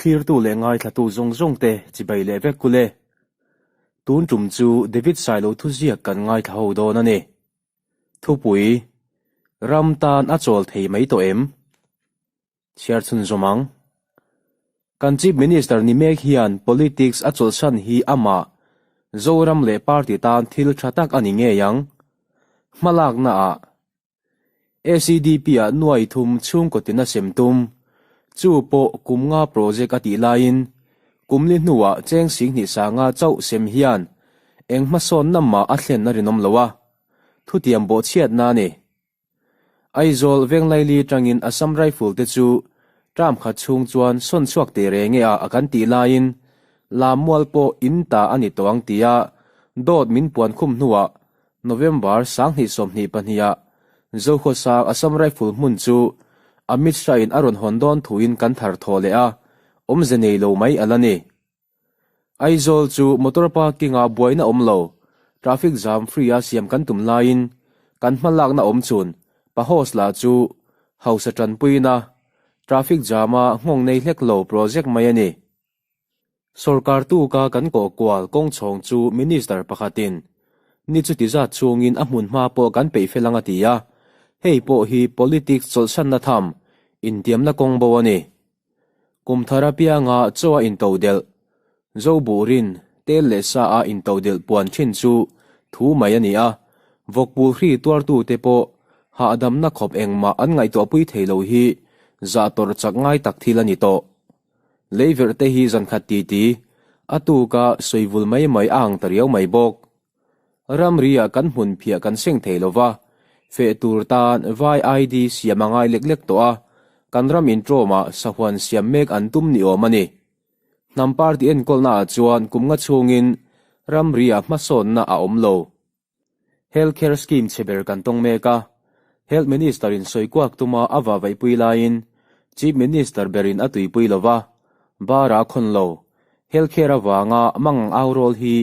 Thlirtu leh ngaithlatu zawng zawng te chibai leh vek kul e. Tun tum chu David Sailo thuziak kan ngaithla ho dawn a ni. Thupui, Ram tan a chawl thei mai tawh em? Chhiar chhunzawm ang. Kan Chief Minister ni mek hian politics a chawlhsan hi amah, Zoram leh party tan thil tha tak a ni ngei ang. Hmalaknaah ACDP-ah nuai thum chhungkaw tina sem tum. Chu pawh kum nga project a tih laiin kum li hnuah cheng singhnih sanga chauh sem hian eng hmasawnna mah a thlen a rinawm lo a, thutiam bawhchhiatna a ni. Aizawl Venglaili tangin Assam Rifle te chu term khat chhung chuan sawn chhuak teh reng e a kan tih laiin Lammual pawh in ta a ni tawh ang tia dawt min puan khum hnuah November 2022 ah Zokhawsang Assam Rifle hmun chu Amit Shah in a rawn hawn dawn thuin kan thar thaw leh a, awmze nei lo mai a la ni. Aizawl chu motor parking ah buaina awm lo, traffic jam free a siam kan tum laiin kan hma lakna awm chhun Pahos lah chu hausa tanpuina traffic jam a nghawng nei hlek lo project mai a ni. Sorkar tuka kan kawh kual kawng chhawng chu Minister pakhatin ni chuti zat chhungin a hmun hma pawh kan peih fel ang a ti a, hei pawh hi politics chawlhsanna tham intiamna kawng bo a ni. Kum thar apianga chaw a intodelh, zo burin tel leh sa a intodelh puan thin chu thu mai a ni a, vawkpul hri tuartute pawh hahdamna khawp engmah an ngaihtuahpui thei lo hi zah tawrh chak ngai tak thil a ni tawh. Leiverh te hi zankhat titi, a tuka sawivul mai mai a ang ta riau mai bawk. Ramri-ah kan hmun phiah kan seng thei lo va, feh tur tan vai ID siam a ngai lek lek tawh a, kan ram intrawmah sahuan siam mek an tum ni awm a ni. Hnam party enkawlnaah chuan kum nga chhungin ramri-ah hmasawnna a awm lo. Health Care Scheme chhe ber kan tawng mek a, Health Minister in sawi kuak tuma a va vaihpui laiin Chief Minister berin a tuipui lo va, bar a khawn lo. Health Care avanga mang au rawl hi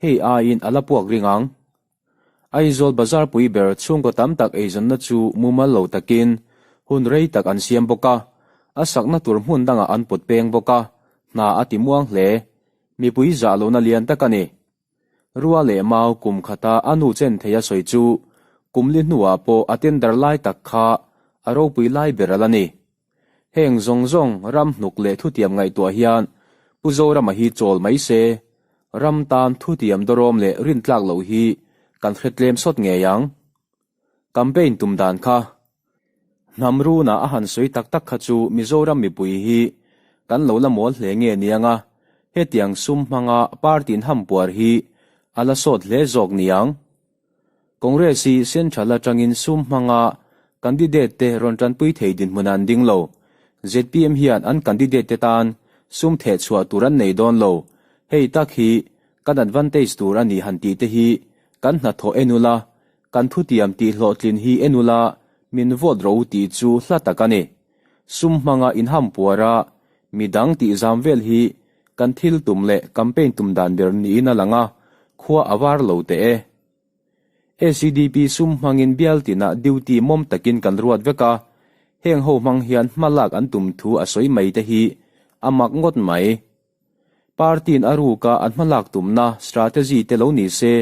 hei aiin a la puak ring ang. Aizawl bazar pui ber chhungkaw tam tak eizawnna chu mumal lo takin hun rei tak an siam bawk a, a sakna tur hmun dangah an pawt peng bawk a, hna a ti muang hle. Mipui zah lohna lian tak a ni. Rua leh mau kum khata a nu chen thei a sawi chu kum li hnuah pawh a tender lai tak kha a ropui lai ber a la ni. Heng zawng zawng ram hnuk leh thutiam ngaihtuah hian Pu Zorama hi chawl mai se, ram tan thutiam dawrawm leh rintlak loh hi kan hre tlem sawt ngei ang. Campaign tum dan kha Hnam runa a han sawi tak tak kha chu Mizoram mipui hi kan lo la mawl hle nge niang a, hetiang sum hmanga party in hampuar hi a la sawt hle zawk niang. Congress hi Central atangin sum hmanga candidate te rawn tanpui thei dinhmun an ding lo. Zpm hian an candidate te tan sum thehchhuah tur an nei dawn lo. Hei tak hi kan advantage tur a ni han tih te hi kan hnathawh en ula Kan thutiam tih hlawhtlin hi en ula, min vote ro tih chu hla tak a ni. Sum hmanga inhampuar a, midang tih zam vel hi kan thil tum leh campaign tum dan ber niin a lang a, khua a var lo teh e. ACDP sum hmangin bial tinah duty mawm takin kan ruat vek a, heng ho hmang hian hma lak an tum thu a sawi mai te hi a mak ngawt mai. Party-in a ruka an hmalak tumna strategy te lo ni se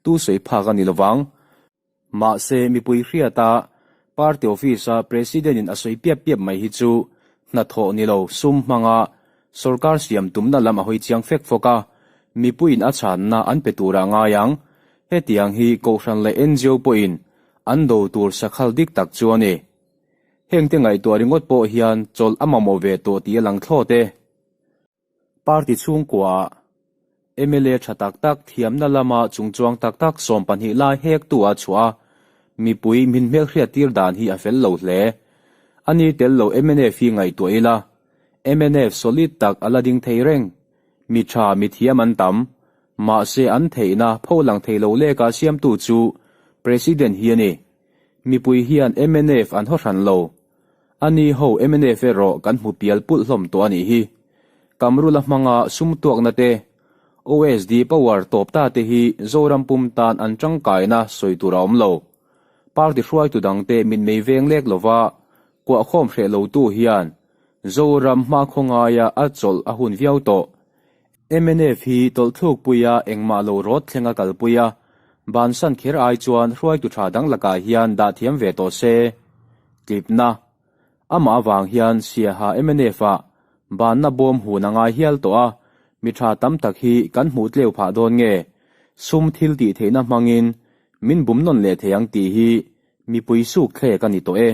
tu sawi phak a ni lovang. Mahse, mipui hriata party office-a President-in a sawi piap piap mai hi chu hnathawh ni lo sum hmanga sorkar siam tumna lam a hawi chiang fek fawk a, mipuiin a chhanna an pe turah ngai ang. Hetiang hi Kohhran leh ngo pawhin an do tur sakhal dik tak chu a ni. Hengte ngaihtuah ringawt pawh hian chawlh a mamawh ve tawh tih a lang thlawt e. Party chhungkuaah mla tha tak tak thiamna lama chungchuang tak tak 12 lai hektu a chhuah a, mipui min hmelhriattir dan hi a fel lo hle. A ni tel lo mnf hi ngaihtuah ila, mnf solid tak a la ding thei reng. Mi tha, mi thiam an tam. Mahse an theihna pho lang thei lo leka siamtu chu President hi a ni. Mipui hian mnf an haw hran lo. A ni ho mnf erawh kan hmu pial pulh hlawm tawh a nih hi. Kamrula hmanga sum tuakna te, OSD power tawp ta te hi Zoram pum tan an tangkaina sawi tur a awm lo. Party hruaitu dangte mitmei veng lek lova kuahkhawm hreh lotu hian. Zoram hmakhaw ngaia a chawlh a hun viau tawh. Mnf hi tawlhthlukpuia engmah lo rawt thlenga kalpui a, bansan kher ai chuan hruaitu tha dang lakah hian dah thiam ve tawh se. Tlipna. Amah avang hian Siaha mnf ah banna bawm hun a ngai hial tawh a, mi tha tam tak hi kan hmuh tleu phah dawn nge? Sum thil tih theihna hmangin min bum nawn leh thei ang tih hi mipui suk thlek a ni tawh e.